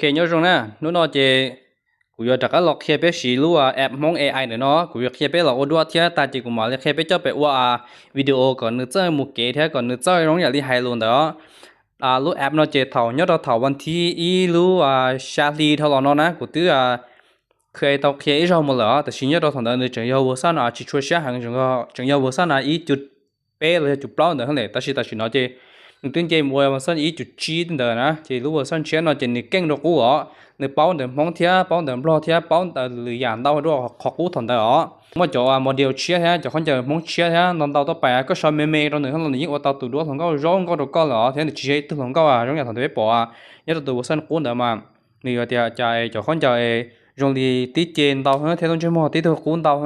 Ok, nyob zoo na, hnub no ces kuv yuav rov qab los qhia peb siv lub app Hmoob A I ntawm no, kuv yuav qhia peb los ua duab thiab tag ces kuv mam li qhia peb coj pem ua video kom nws txawj mus kev thiab kom nws txawj zoo yam li hais lus ntawd. Lub app no ces thaum nyob rau thaum vas thib ib lub xya hli dhau los no na kuv twb kha tau qhia ib zaug mus lawm os, tab sis nyob rau thaum ntawd nws tseem yog version tsis tshua siab heev, tseem yog version ib cum peb los yog cum plaub ntawd thiab lawm, tab sis tam sim no ces nws twb nce mus ua version ib cum tsib ntawd na, ces lub version tshiab no ces nws keej dua qub os, nws paub ntawv Hmoob thiab paub ntawv Nplog thiab paub ntawv lwm yam ntau dua qhov qub thaum ntawd os. Muaj cov module tshiab thiab cov khaub ncaws Hmoob tshiab thiab ntau ntau tuaj pais, koj sau me me rau nws los nws yeej ua tau tus duab hluas nkauj zoo nkauj rau koj lawm os, thiab nws tsis yog ib tug hluas nkauj zoo yam thaum ntawd peb pom nyob rau tus version qub ntawd mas nws yuav tias cas cov khaub ncaws zoo li tib ce ntau thiab lub ntsej muag tib tug qub ntau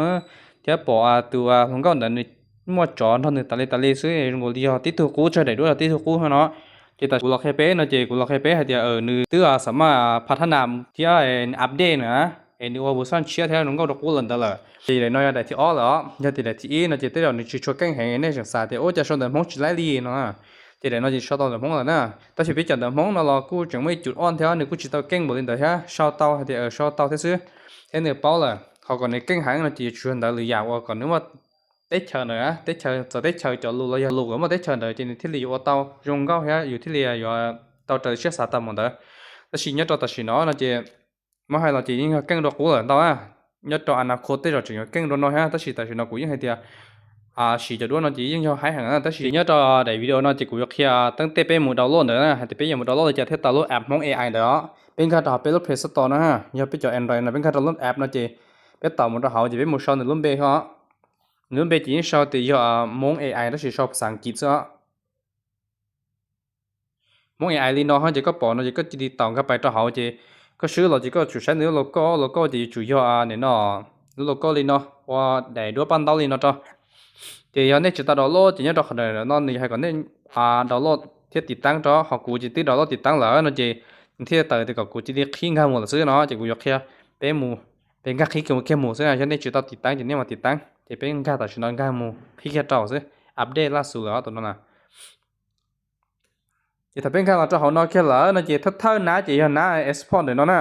thiab pom tus hluas nkauj ntawd nws muaj tsov nrog nws tas li tas li xwb, zoo nkaus li yog tib tug qub tsawg daim duab yog tib tug qub no. Ces tam kuv los qhia peb no ces kuv los qhia peb hais tias nws twb xam maj pha thab nas thiab update na, es nws ua version tshiab thiab zoo nkauj rau qub lawm ntawd lawm. Ces daim no yog daim thib ob lawm os, yog tias daim thib ib no ces tej zaum nws tsis tshua keej heev, nej tseem xav tias ua cas sau ntawv Hmoob tsis laib li no. Ces daim no ces sau tau ntawv Hmoob lawm na, tab sis peb cov ntawv Hmoob no los kuj tseem muaj ib cum ob thiab nws kuj tsis tau keej npaum li ntawd thiab, sau tau hais tias sau tau thiab xwb, thiab nws paub lawm. Ho kom nws keej heev no ces yuav tsum yog ntawv lwm yam uas kom nws muaj teb chaws ntawd, teb chaws txawv teb chaws cov lus los yog lus kom muaj teb chaws ntawd ces nws thiaj li yuav ua tau zoo nkauj thiab yus thiaj li yuav tau raws siab xav tau mus ntawd. Tab sis nyob rau tam sim no no ces muab hais los ces yeej yog keej dua qub lawm ntau na. Nyob rau a na kho tej zaum tseem yuav keej dua no thiab, tab sis tam sim no kuv yeej hais tias siv cov duab no ces yeej yog haib heev na, tab sis nyob rau daim video no ces kuv yuav qhia teeb tej peb mus download ntawd na, hais tias peb yuav mus download li cas thiaj tau lub app Hmoob A I ntawd os. Peb nkag rau hauv peb lub Play Store no, yog peb cov Android no peb nkag rau lub app no ces peb taus mus rau hauv ces peb mus sau nws lub npe os. Nws lub npe ces yeej sau tias yog Hmoob A I tab sis sau phas xas As kiv xwb os. Hmoob A I li no ces koj pom no ces koj cia li taus nkag pais rau hauv ces koj swb los ces koj tsum saib nws lub logo, logo ces yuav tsum yog nim no lub logo li no, ua daim duab paj ntaub li no rau. Ces yog nej tsis tau download ces nyob rau qhov ntawm no nws yog hais kom nej download thiab tiv taab rau, ho kuv ces twb download tiv taab lawm no ces nws thiaj tawm tias kom kuv cia li qhib nkag mus lawm xwb no ces kuv yuav qhia peb mus, peb nkag qhib kiag mus kiag mus xwb na, yog nej tsis tau tiv taab ces nej mam tiv taab ces peb nkag tam sim no nkag mus qhib kiag rau xwb, update laj xus lawm tus no na. Ces thaum peb nkag los rau hauv no kiag lawm no ces thawj thawj nab ces yog nab export ntawm no na.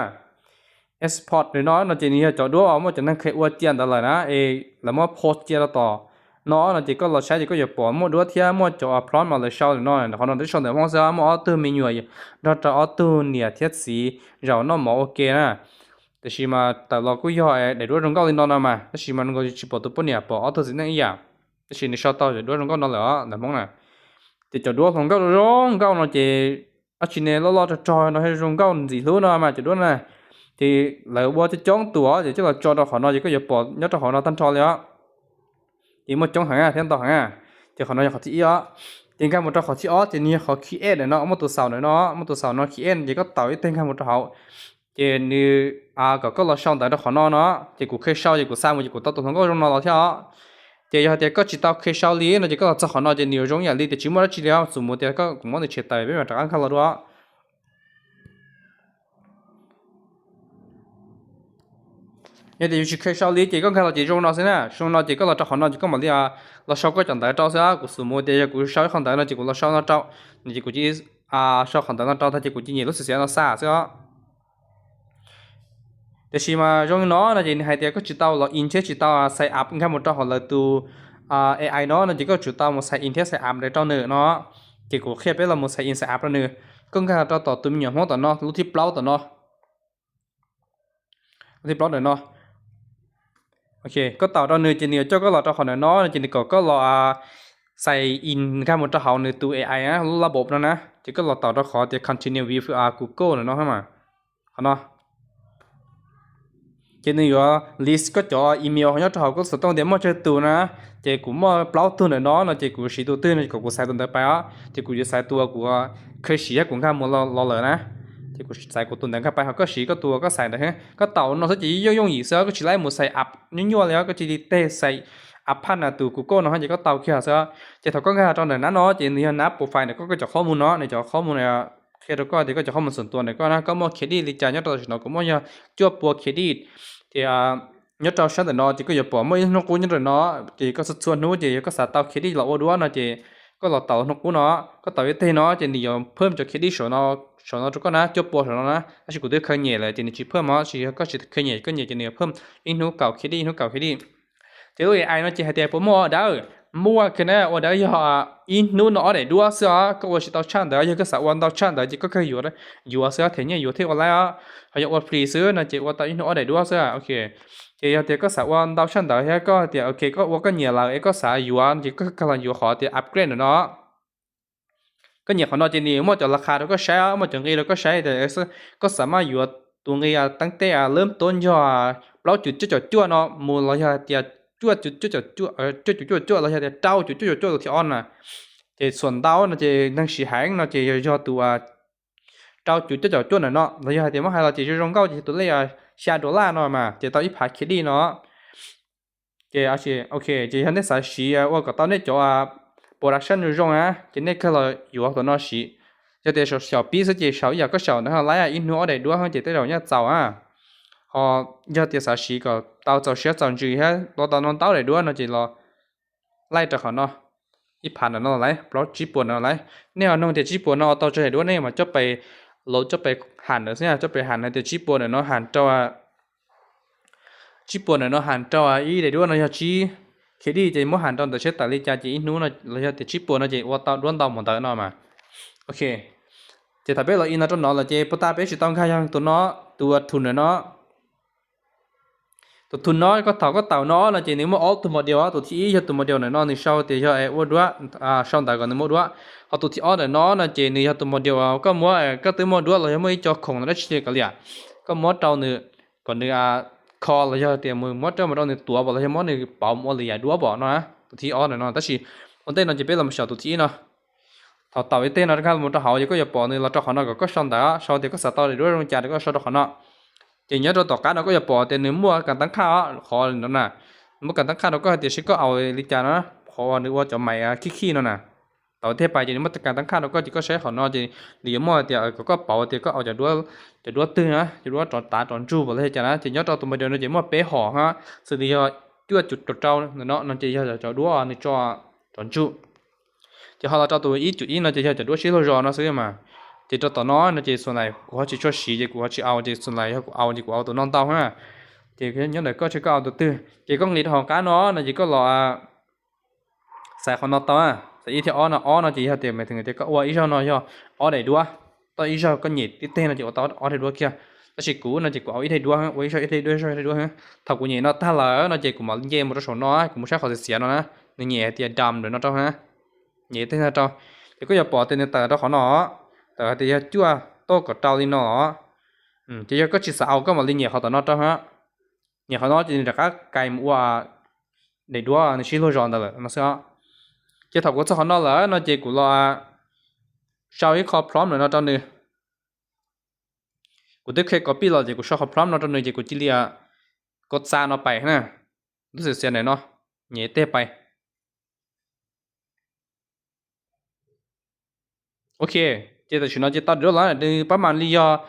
Export ntawm no no ces nws yog cov duab uas muaj cov neeg kheev ua cia ntawd lawm na, es lawv muab post cia rau tom no no ces koj los saib ces koj yuav pom muaj duab thiab muaj cov plot mas lawv sau ntawm no, qhov no twb sau ntawv Hmoob xwb, muaj ob tug me nyuam nrog rau ob tug niam thiab txiv zaum noj mov ua ke na. Tiam sis mas tawm los kuj yog daim duab zoo nkauj li no no mas, tab sis mas zoo nkaus tsis pom tus poj niam, pom ob tug txiv neej ib yam. Tab sis nws sau tau cov duab zoo nkauj no lawm os ntawm Hmoob na. Ces cov duab hluas nkauj zoo nkauj no ces dab tsi ne, loj loj rog rog no zoo nkauj ntxim hlub no mas cov duab na. Ces lawv ua coob coob tus os, ces coj los tso rau qhov no ces koj yuav pom nyob rau qhov no tag nrho li os. Ces muaj coob heev thiab ntau heev. Ces qhov no yog qhov thib ib os. Ces nkag mus rau qhov thib ob ces nws yog qhov create ntawm no, muaj tus xaus ntawm no, muaj tus xaus no create ces koj taus ib teg nkag mus rau hauv. Ces nws kom koj los sau ntawv rau qhov no no, ces kuv kheev sau ces kuv xa mus ces kuv tau tus hluas nkauj zoo no los thiab os. Ces yog hais tias koj tsis tau kheev sau li no ces koj los txog qhov no ces nws yuav zoo yam li tias tsis muaj dab tsi li os, xus mus tias koj kuv muab nws tshem tawm peb mam rov qab nkag los dua. Yog tias yus tsis kheev sau li ces koj nkag los ces zoo no xwb na, zoo no ces koj los rau qhov no ces koj mam li los sau koj cov ntawv rau xwb. Kuv xus mus tias yog kuv sau ib qho ntawv no ces kuv los sau no rau, ces kuv cia li sau qhov ntawv no rau tag ces kuv cia li nyem lub xwm xiav no xa xwb os. Tiam sis mas zoo li no no ces nws hais tias koj tsis tau log in thiab tsis tau sign up nkag mus rau hauv lawv tus A I no no ces koj tsum tau mus sign in thiab sign up ntawd rau nws no. Ces kuv qhia peb los mus sign in sign up rau nws. Koj nkag rau tom tus me nyuam Hmoob tom no, lub thib plaub tom no, lub thib plaub ntawm no. Ok, koj taus rau nws ces nws yuav coj koj los rau qhov ntawm no no ces nws kom koj los sign in nkag mus rau hauv nws tus A I na, lub lab bob no na. Ces koj los taus rau qhov tias continue with Google ntawm no mas, qhov no. Ces nws yuav list koj cov email nyob rau hauv koj xov tooj tias muaj tsawg tus na. Ces kuv muaj plaub tug ntawm no no ces kuv siv tus twg no kom kuv xaiv tus ntawd pais os. Ces kuv yuav xaiv tus uas kuv kheev siv thiab kuv nkag mus los lawm na. Ces kuv xaiv kuv tus ntawd nkag pais, ho koj siv koj tus uas koj xaiv ntawd. Koj taus no xwb ces yooj yooj yim xwb, koj tsis laib mus sign up nyuaj nyuaj li os, koj cia li teg sign up pab na tus Google no ces koj tau kiag xwb. Ces thaum koj nkag rau ntawm nab no ces nws yog nab profile ntawm koj, koj cov qhob mus no, nws cov qhob mus no qhia rau koj tias koj cov qhob mus xwm tuas ntawm koj na, koj muaj credit li cas. Nyob rau tam sim no kuv muaj yog cuaj pua credit. Ces nyob rau sab ntawm no ces koj yuav pom muaj ib hnub qub nyob rau no, ces koj txhua txhua hnub ces yog koj xav tau credit los ua duab no ces koj los taus hnub qub no, koj taus ib teg no ces nws yuav phwb cov credit saum no saum no rau koj na, cuaj pua saum no na, tab sis kuv twb khaws nyem lawm ces nws tsis phaj mog, tab sis yog koj tsis khaws nyem koj nyem ces nws yuav phaj ib hnub kaum khev dib ib hnub kaum khev dib. Ces lub A I no ces hais tias puas muaj ua dawb, muaj kiag na, ua dawb yog ib hnub no ob daim duab xwb os, koj ua tsis tau tshaj ntawd, yog koj xav ua ntau tshaj ntawd ces koj kawg yuav, yuav xwb, them nyiaj yuav thiaj ua laib os. Ho yog ua free xwb no ces ua tau ib hnub ob daim duab xwb. Ok, ces yog tias koj xav ua ntau tshaj ntawd thiab koj tias ok koj ua koj nyiam lawm es koj xav yuav ces koj kawg los yuav qhov tias upgrade ntawm no. Koj nyiam qhov no ces nws muaj cov las khas rau koj saib, muaj cov nqi rau koj saib tias koj xav maj yuav tus nqi teeb teb lab tuab ncog plaub cum cuaj caum cuaj no mus los yog hais tias cuaj cum cuaj caum cuaj, cuaj cum cuaj caum cuaj los yog tias rau cum cuaj caum cuaj tus thib ob na. Ces xuam ntau no ces neeg siv heev no ces yog, yog tus rau cum cuaj caum cuaj ntawm no los yog hais tias muab hais los ces zoo zoo nkauj ces yog tus lej xya dollar no mas ces tau ib phav khev dib no. Ces ok ces yog nej xav siv ua kom tau nej cov production zoo zoo na ces nej kawg los yuav tus no siv. Yog tias xyaum pib xwb ces xyaum ib yam koj xyaum ntawd laib ib hnub ob daim duab ces tej zaum nyaj txaus na. Ho yog tias xav siv kom tau txaus siab txaus ntsws thiab ua tau no ntau daim duab no ces los laij rau qhov no, ib phav ntawm no lawm, plaub tsib puas ntawm no lawm. Nej ho nug tias tsib puas no ua tau tsawg daim duab, nej mas coj pes, los coj pes ham ntawd xwb, coj pes ham hais tias tsib puas ntawm no ham rau, tsib puas ntawm no ham rau ib daim duab no yog tsib khev dib ces muab ham rau ntawd seb tawm li cas ces ib hnub no los yog tias tsib puas no ces ua tau duab ntau mus ntawd no mas. Ok, ces thaum peb los i no rau no lawm ces puag ta peb tsis tau nkag yog tus no, tus tus ntawm no. Tus tus no koj thaum koj taus no no ces nws muaj ob tug model, tus thib ib yog tus model ntawm no nws sau tias yog ua duab, sau ntawv kom nws muaj duab. Ho tus thib ob ntawm no no ces nws yog tus model koj muab, koj twb muaj duab los yog muaj ib co khoom no dab tsi li kav liam, koj muab rau nws kom nws kho los yog tias mus muab rau mus rau nws tuav pom los yog muab nws pauv mus ua lwm yam duab pom no. Tus thib ob ntawm no tab sis ua ntej no ces peb los xyaum tus thib ib no. Thaum taus ib teg no nkag mus rau hauv ces koj yuav pom nws los rau qhov no kom koj sau ntawv, sau tias koj xav tau daim duab zoo cas koj sau rau qhov no. Ces nyob rau tom qab no koj yuav pom tias nws muaj kas tab qhaj qhov no na, muaj kas tab qhaj rau koj hais tias seb koj aus li cas no, qhov uas nws ua cov mais khij khij no na. Tau tej pais ces nws muaj kas tab qhaj rau koj ces koj saib qhov no ces nws yuav muaj tias kom koj pauv tias koj aus cov duab, cov duab twg na, cov duab rov tav rov ntsug pom los yog cas na. Ces nyob rau tus model no ces muaj peb hom ha, xws li yog cuaj cum rau rau ntawm no no ces yog cov duab nws tso rov ntsug. Ces ho los rau tus ib cum ib no ces yog cov duab sib luag zos no xwb mas. Ces rau tom no no ces xus lais kuv ho tsis tshua siv ces kuv ho tsis aus, ces xus lais yog kuv aus ces kuv aus tus no ntau ha. Ces nyob ntawm koj seb koj aus tus twg ces koj nqis rau hauv qab no no ces koj los xaiv qhov no tau, xaiv ib thiab ob no, ob no ces yog tias mas tias koj ua ib zaug no yog ob daim duab, tau ib zaug koj nyem ib teg no ces ua tau ob daim duab kiag. Tab sis kuv no ces kuv aus ib daim duab, ua ib zaug ib daim duab, ib zaug ib daim duab. Thaum kuv nyem no tag lawm no ces kuv mam nce mus rau saum no, kuv mus saib qhov xiav xiav no na, nws nyem hais tias dam ntawm no rau na, nyem ib teg no rau. Ces koj yuav pom tias nws tawm rau qhov no, tawm hais tias yog cuaj toj kom rau li no. Ces yog koj tsis xav aus koj mam li nyem qhov tom no rau ha. Nyem qhov no ces nws rov qab kais mus ua daim duab nws sib luag zos ntawd lawm no xwb os. Ces thaum kuv txog qhov no lawm no ces kuv los sau ib qho prompt ntawm no rau nws. Kuv twb khe copy los ces kuv sau qhov prompt no rau nws ces kuv cia li kov xa no pais na. Lub xim xiav ntawm no, nyem teg pais. Ok, ces tam sim no ces tau daim duab lawm, nws pab mam li yog,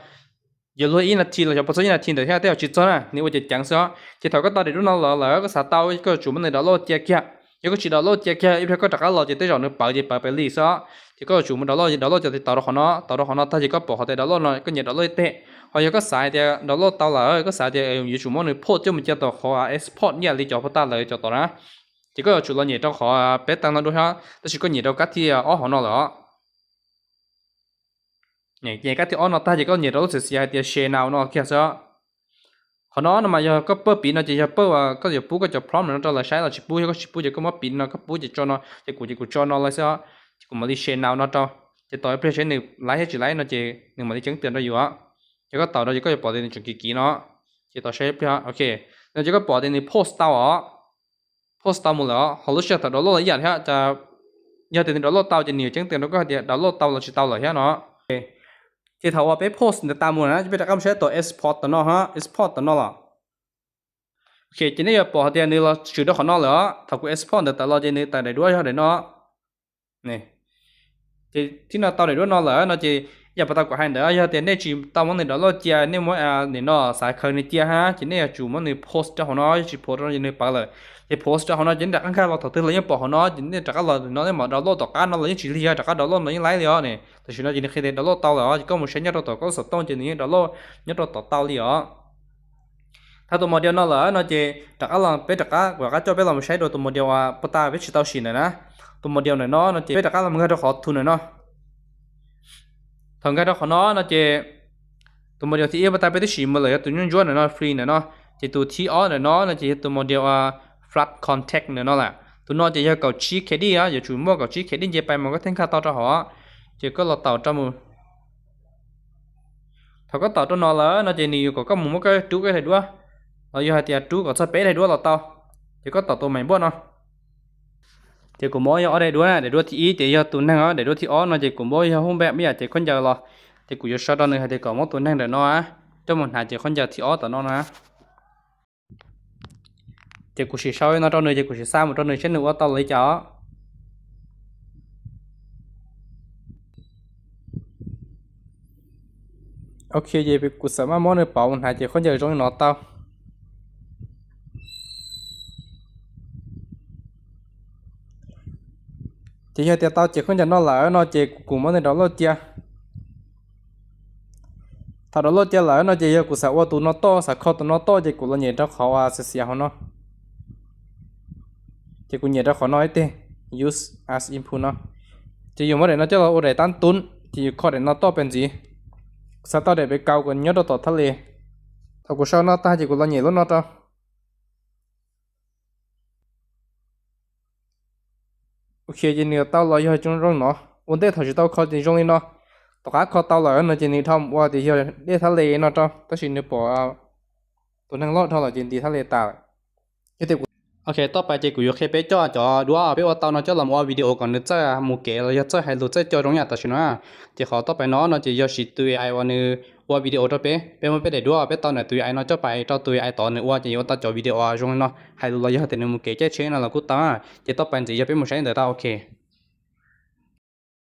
yog luag ib nas this los xyov puas txog ib nas this ntawm thiab, tej zaum tsis txog na, nws ua ceev ceev xwb os. Ces thaum koj tau daim duab no lawm lawm koj xav tau koj yuav tsum muab nws download cia kiag. Yog koj tsis download cia kiag ib pliag koj rov qab los ces tej zaum nws pawv ces pawv pes lis xwb os. Ces koj yuav tsum mus download, download cov tib taus rau qhov no, taus rau qhov no tag ces koj pom qhov tias download no koj nyem download ib teg. Ho yog koj xav tias download tau lawm koj xav tias yuav tsum muab nws port coj mus cia tom qhov export ib yam li cov puag ta lawm cov tom na, ces koj yuav tsum los nyem rau qhov peb tag no dua thiab, tab sis koj nyem rau kab thib ob hauv no lawm os. Nyem kab thib ob no tag ces koj nyem rau lub xim xiav hais tias share now no kiag xwb. Qhov no no mas yog koj pab piv no ces yog pab koj yuav pub koj cov prompt no rau lawv saib los tsis pub, yog koj tsis pub ces koj muab piv no, koj pub ces tso no, ces kuv ces kuv tso no lawm xwb os. Ces kuv mam li share now no rau, ces tos ib pliag seb nws laib thiab tsis laib no ces nws mam li ceeb twm rau yus. Ces koj taus rau ces koj yuav pom tias nws tseem kiv kiv no. Ces tos saib ib pliag, ok, no ces koj pom tias nws post tau os, post tau mus lawm os. Ho lub sij hawm thaum download los ib yam thiab, yog tias nws download tau ces nws yuav ceeb twm rau koj hais tias download tau los tsis tau lawm thiab no. Ces thaum uas peb post ntawd tas mus na ces peb rov qab mus saib tom export tom no, export tom no los. Ok, ces nej yuav pom hais tias nws los tshwm rau qhov no lawm os. Thaum kuv export ntawd tawm los ces nws tawm daim duab yog daim no. Ces thib no tau daim duab no lawm no ces Yam puas tau kuv hais ntawd, yog tias nej tsis tau muab nws download cia, nej muab nim no xav khaws nws cia hab ces nej yuav tsum muab nws post rau hauv no, yog tsis post rau ces nws pawv lawm. Ces post rau hauv no ces nej rov qab nkag los thaum twg los yeej pom hauv no, ces nej rov qab los no nej mam download tom qab no los yeej tsis lig, yog rov qab download no yeej laib li os ne. Tam sim no ces nws qhia tias download tau lawm os, ces koj mus saib nyob rau tom koj xov tooj ces nws yeej download nyob rau tom tau li os. Thaum tus model no lawm no ces rov qab los peb rov qab, kuv rov qab coj peb los mus saib rau tus model uas puag ta peb tsis tau sim ntawm na. Tus model ntawm no no ces peb rov qab los nkag rau qhov tus ntawm no. Thaum nkag rau qhov no no ces tus model thib ib puag ta peb twb sim mus lawm yog tus nyuaj ntsuab ntawm no, free ntawm no. Ces tus thib ob ntawm no no ces yog tus model uas flood contact ntawm no lawm. Tus no ces yog kaum tsib credit, yuav tsum muaj kaum tsib credit nce pais mas koj thiaj nkag tau rau hauv. Ces koj los taum rau mus. Thaum koj taum rau no lawm no ces nws yuav kom koj mus muab koj rub koj daim duab, los yog hais tias rub kom txog peb daim duab los tau. Ces koj taum tus maim npuaj no. Ces kuv muab yog ob daim duab na, daim duab thib ib ces yog tus neeg os, daim duab thib ob no ces kuv muab yog hub npaj ib yam ces khaub ncaws los. Ces kuv yuav sau rau nws hais tias kom muab tus neeg ntawm no coj mus hnav ces khaub ncaws thib ob tom no na. Ces kuv sim sau no rau nws ces kuv sim xa mus rau nws saib nws ua tau los li cas os. Ok, ces kuv xam maj muab nws pauv mus hnav ces khaub ncaws zoo li no tau. Ces yog tias tau ces khaub ncaws no lawm no ces kuv muab nws download cia. Thaum download cia lawm no ces yog kuv xav ua tus no toj, xav kho tus no toj ces kuv los nyem rau qhov uas xiav xiav hauv no. Ces kuv nyem rau qhov no ib teg, use as input no. Ces yus muab daim no coj los ua daim tab tub, ces yus kho daim no toj pes ntxiv. Xav tau daim pem kaus kom nyob rau tom thaj les. Thaum kuv sau no tag ces kuv los nyem lub no rau. Ok, ces nws tau los yog zoo zoo no. Ua ntej thaum tsis tau kho ces zoo li no. Tom qab kho tau lawm no ces nws dhau mus ua tias yog dej thaj les no rau, tab sis nws pom tus neeg loj dhau lawm ces nti thaj les tas lawm. Ok, toj pais ces kuv yuav qhia peb coj cov duab peb ua tau no coj los ua video kom nws txawj mus kev los yog txawj hais lus txawj coj zoo yam tam sim no. Ces qhov toj pais no no ces yog siv tus A I uas nws ua video rau peb, peb muab peb daim duab peb tau ntawm tus A I no coj pais rau tus A I tod nws ua ces yuav ua tau cov video zoo li no, hais lus los yog tias nws mus kev caij tsheb no los kuj tau. Ces toj pais ntxiv yog peb mus saib ntawd tau. Ok,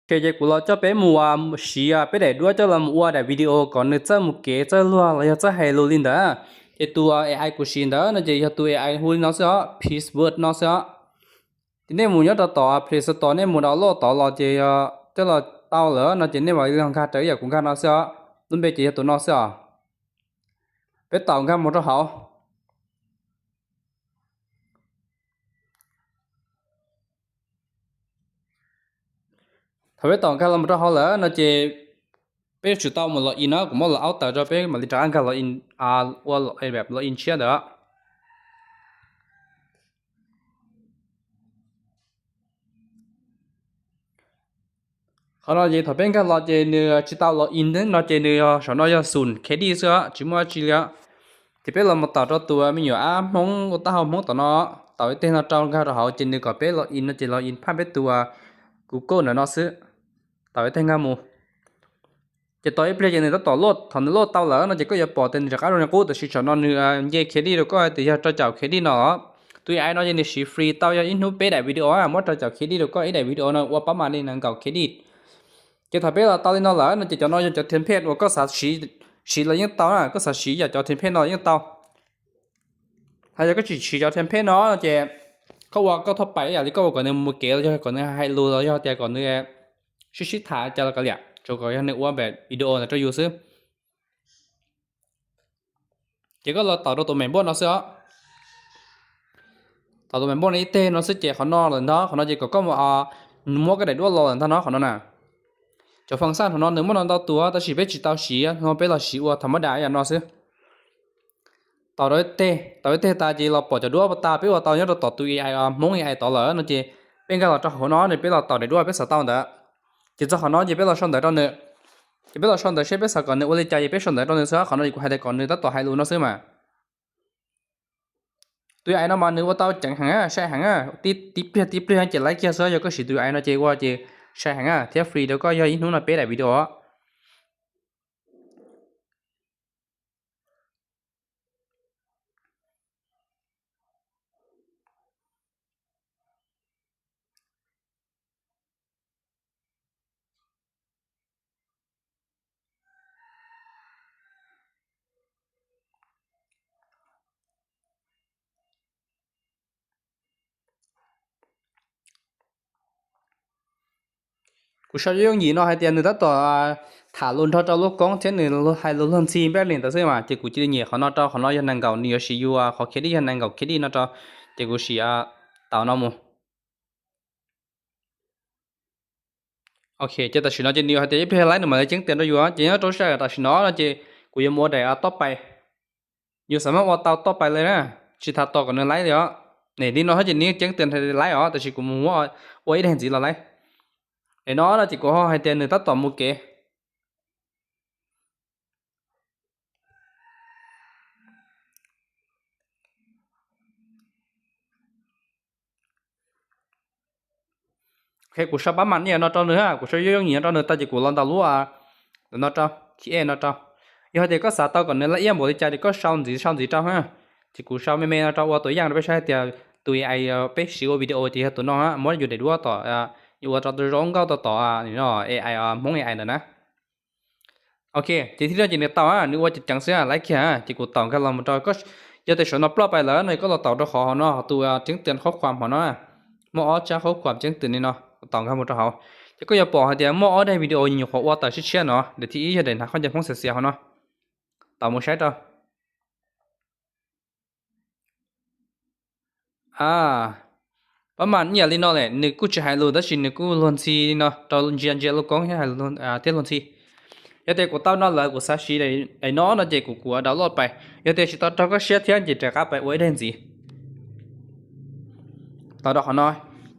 ces kuv los coj peb mus siv peb daim duab coj los mus ua daim video kom nws txawj mus kev txawj luag los yog txawj hais lus li ntawd. Ces tus A I kuv siv ntawd no ces yog tus A I hu li no xwb os, Peace Word no xwb os. Ces nej mus nyob rau tom Play Store nej mus download tod los ces coj los tau lawm no ces nej mam li los nkag raws ib yam kuv nkag no xwb os. Lub npe ces yog tus no xwb os. Peb taum nkag mus rau hauv. Thaum peb taum nkag los mus rau hauv lawm no ces peb yuav tsum tau mus log in no, kuv muab log out tawm rau peb mam li rov qab nkag log in, ua log in tshiab ntawd. Qhov no ces thaum peb nkag los ces nws tsis tau log in no ces nws saum no yog xoom credit xwb os, tsis muaj dab tsi li os. Ces peb los mus taum rau tus me nyuam ab Hmoob ua taub hau Hmoob tom no, taum ib teg no rau nkag rau hauv ces nws kom peb log in no ces log in phaj peb tus Google ntawm no xwb. Taum ib teg nkag mus. Ces tos ib pliag ces nws tab tom load, thaum nws load tau lawm no ces koj yuav pom tias nws rov qab zoo li qub, tab sis tsam no nws nce credit rau koj hais tias yog rau caum credit no. Tus A I no ces nws siv free tau yog ib hnub peb daim video, muab rau caum credit rau koj ib daim video no ua pab mam li nees nkaum credit. Ces thaum peb los tau li no lawm no ces cov no yog cov template uas koj xav siv los yeej tau na, koj xav siv yam cov template no los yeej tau. Hos yog koj tsis siv cov template no ces koj ua koj thoj pais ib yam li koj ua kom nws mus kev los yog kom nws hais lus los yog tias kom nws sib sib tham cas los kav liam, tsuas kom yog nws ua npam video ntawd rau yus xwb. Ces koj los taum rau tus maim npuaj no xwb os. Taum tus maim npuaj no ib teg no xwb ces qhov no lawm ntag, qhov no ces kom koj mus muab koj daim duab los lawm ntag no qhov no na. Cov function hauv no nws muaj no ntau tus tab sis peb tsis tau siv no, peb los siv ua thaum mab das ib yam no xwb. Taum ib teg, taum ib teg tas ces los pom cov duab tas peb ua tau nyob rau tom tus A I, Hmoob A I tod lawm no ces peb nkag los rau hauv no nws peb los taum daim duab peb xav tau ntawd. Ces txog qhov no ces peb los sau ntawv rau nws. Ces peb los sau ntawv seb peb xav kom nws ua li cas ces peb sau ntawv rau nws xwb, qhov no ces kuv hais tias kom nws tab tom hais lus no xwb mas. Tus A I no mas nws ua tau ceev heev, sai heev, tib pliag tib pliag ces laib kiag xwb, yog koj siv tus A I no ces ua ces sai heev thiab free rau koj yog ib hnub no peb daim video. Kuv sau yooj yim no hais tias nws tab tom tham lus nrog rau lub koob thiab nws hais lus luag ntxhi npaj li ntawd xwb mas, ces kuv cia li nyem qhov no rau, qhov no yog nees nkaum, nws yuav siv yus qhov credit yog nees nkaum credit no rau, ces kuv sim tau no mus. Ok, ces tam sim no ces nws hais tias ib pliag laib nws mam li ceeb tias rau yus, ces nyob rau sij hawm tam sim no no ces kuv yuav mus ua daim tob pais. Yus xav maj ua tau tob pais li na, tsis tas tos kom nws laib li os. Nim li no ces nws ceeb tias laib os, tab sis kuv mus muab ua ib daim ntxiv los laib. Daim no no ces kuv ho hais tias nws tab tom mus kev. Ok, kuv sau pab mam ib yam no rau nws, kuv sau yooj yim no rau nws tau ces kuv los ntaus lub no rau, khi e no rau. Yog hais tias koj xav tau kom nws laib iab npaum li cas ces koj sau ntxiv sau ntxiv rau, ces kuv sau me me no rau ua tus yaj rau peb saib hais tias tus ai peb siv ua video ces yog tus no, muab yus daim duab tom, yus ua rau zoo nkauj tau tom no ai, Hmoob ai ntawd na. Ok, ces thib no ces nws tau, nws ua ceev ceev xwb laib kiag, ces kuv taus nkag los mus rau, yog tias saum no ploj pais lawm no koj los taus rau qhov hauv no, tus ceeb tias qhob khuam hauv no, muaj ob tsab qhob khuam ceeb tias li no, taus nkag mus rau hauv. Ces koj yuav pom hais tias muaj ob daim video nyuam qhuav ua tawm tshiab tshiab no, daim thib ib yog daim hnav khaub ncaws Hmoob xiav xiav hauv no. Taus mus saib rau. Pab mam ib yam li no lawm, nws kuj tsis hais lus tab sis nws kuj luag ntxhi li no rau, ntsia ntsia lub koob thiab luag ntxhi. Yog tias kuv tau no lawm kuv xav siv daim no no ces kuv kuv download pais, yog tias tsis tau raug koj siab thiab ces rov qab pais ua ib daim ntxiv. Tau rau qhov no,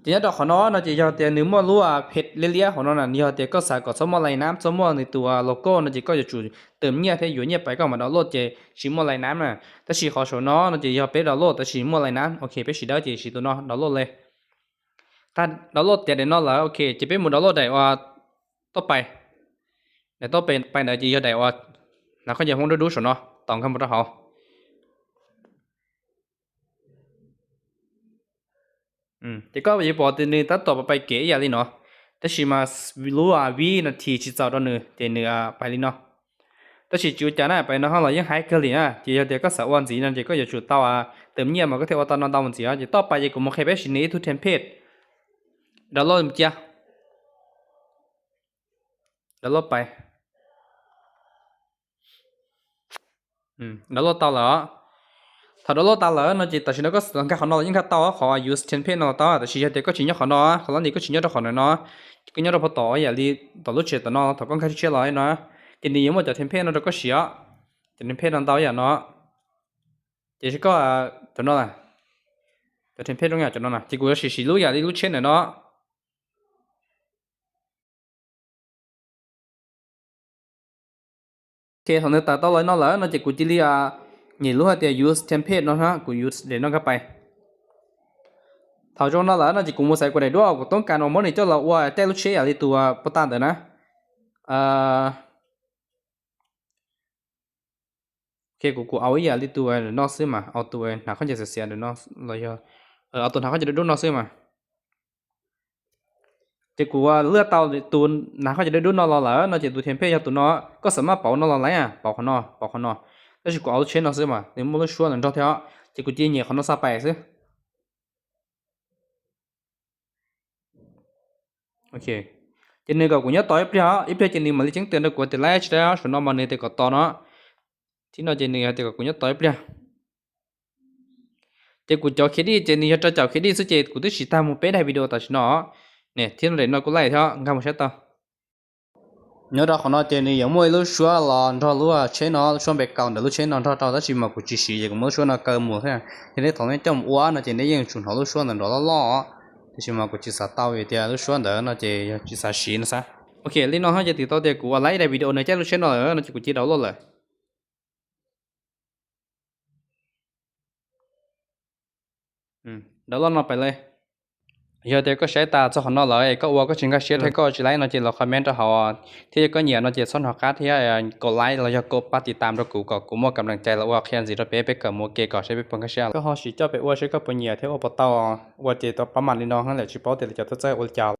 ces nyob rau qhov no no ces yog tias nws muaj lub phem liab liab hauv no na, yog tias koj xav kom txhob muaj lais nab, txhob muaj nws tus logo no ces koj yuav tsum tawm nyiaj thiab yuav nyiaj pais koj mam download ces tsis muaj lais nab na. Tab sis qhov saum no no ces yog peb download tab sis muaj lais nab, ok peb siv dawb ces siv tus no download li. Tag download tiav daim no lawm ok ces peb mus download daim uas tob pais. Daim tob pais ntawd ces yog daim uas hnav khaub ncaws Hmoob dub dub saum no, taus nkag mus rau hauv. Ces koj yuav pom tias nws tab tom pais kev ib yam li no, tab sis mas lub vib nas this tsis txaus rau nws ces nws pais li no. Tab sis tsis ua cas na, pais no ho los yeej haib kawg li na. Ces yog tias koj xav ua ntxiv no ces koj yuav tsum tau tawm nyiaj mas koj thiaj ua tau no ntau mus ntxiv. Ces tob pais ces kuv mus qhia peb siv nws ib tug template, download cia, download pais. Download tau lawm. Thaum download tau lawm no ces tam sim no koj nkag qhov no los yeej nkag tau, qhov use template no los tau, tab sis yog tias koj tsis nyob qhov no, qhov lab nti koj tsis nyob rau qhom no, koj nyob rau pem tom ib yam li tom lub tsev tom no thaum koj nkag tshiab los no, ces nws yuav muaj cov template no rau koj siv. Cov template no ntau ib yam no, ces koj, cov no, cov template zoo yam cov no na ces kuv yuav sim siv lub yam li lub tsheb ntawm no. Ok, thaum nws tawm tau los no lawm no ces kuv cia li nyem lub hais tias use template no na, kuv use daim no nkag pais. Thaum zoo no lawm no ces kuv mus xaiv kuv daim duab kuv toob kas uas muab nws coj los ua caij lub tsheb yam li tus puag ta ntawd na. Ok, kuv kuv au ib yam li tus no xwb mas, au tus hnav khaub ncaws xiav xiav ntawm no los yog au tus hnav khaub ncaws dub dub no xwb mas. Ces kuv luaj tau tus hnav khaub ncaws dub dub no los lawm no ces tus template yog tus no, koj xav maj pauv no los laib, pauv qhov no, pauv qhov no. Tab sis kuv au lub tsheb no xwb mas nws muaj lub suab ntawm nraug thiab, ces kuv cia nyem qhov no xa pais xwb. Ok, ces nws kom kuv nyob tos ib pliag, ib pliag ces nws mam li ceeb tias rau kuv tias laib tsis laib, saum no mas nws tias kom tos no. Thib no ces nws hais tias kom kuv nyob tos ib pliag. Ces kuv cov credit ces nws yog rau caum credit xwb ces kuv twb siv tag mus peb daim video tam sim no. Niam thiab no daim no kuj laij thiab, nkag mus saib tau. Nyob rau qhov no ces nws yuav muaj ib lub suab los nrog lub tsheb no, lub suab npe kaus ntawm lub tsheb no nrog rau, tab sis mas kuv tsis siv ces kuv muab lub suab no kaw mus thiab. Ces nej thaum nej coj mus ua no ces nej yeej tsum hnov lub suab ntawd nrov loj loj, tiam sis mas kuv tsis xav tau vim tias lub suab ntawd no ces yog tsis xav siv no xav. Ok, li no ces twb tau tias kuv ua laib daim video nws caij lub tsheb no lawm no ces kuv cia download lawm. Download no pais li. Yog tias koj saib tas txog qhov no lawm es koj ua koj tsis nkag siab thiab koj tsis laib no ces los comment rau hauv, thiab yog koj nyiam no ces txhob hnov qab thiab kom like los yog kom pab tiv tam rau kuv kom kuv muaj kam lees cai los ua qhia ntxiv rau peb, peb kawm mus ua ke kom saib peb puas nkag siab. Koj ho sim coj peb ua saib koj puas nyiam thiab ua puas tau. Ua ces tau pab mam li no lawm, tsis paub tias li cov tuaj txawj ua li cas.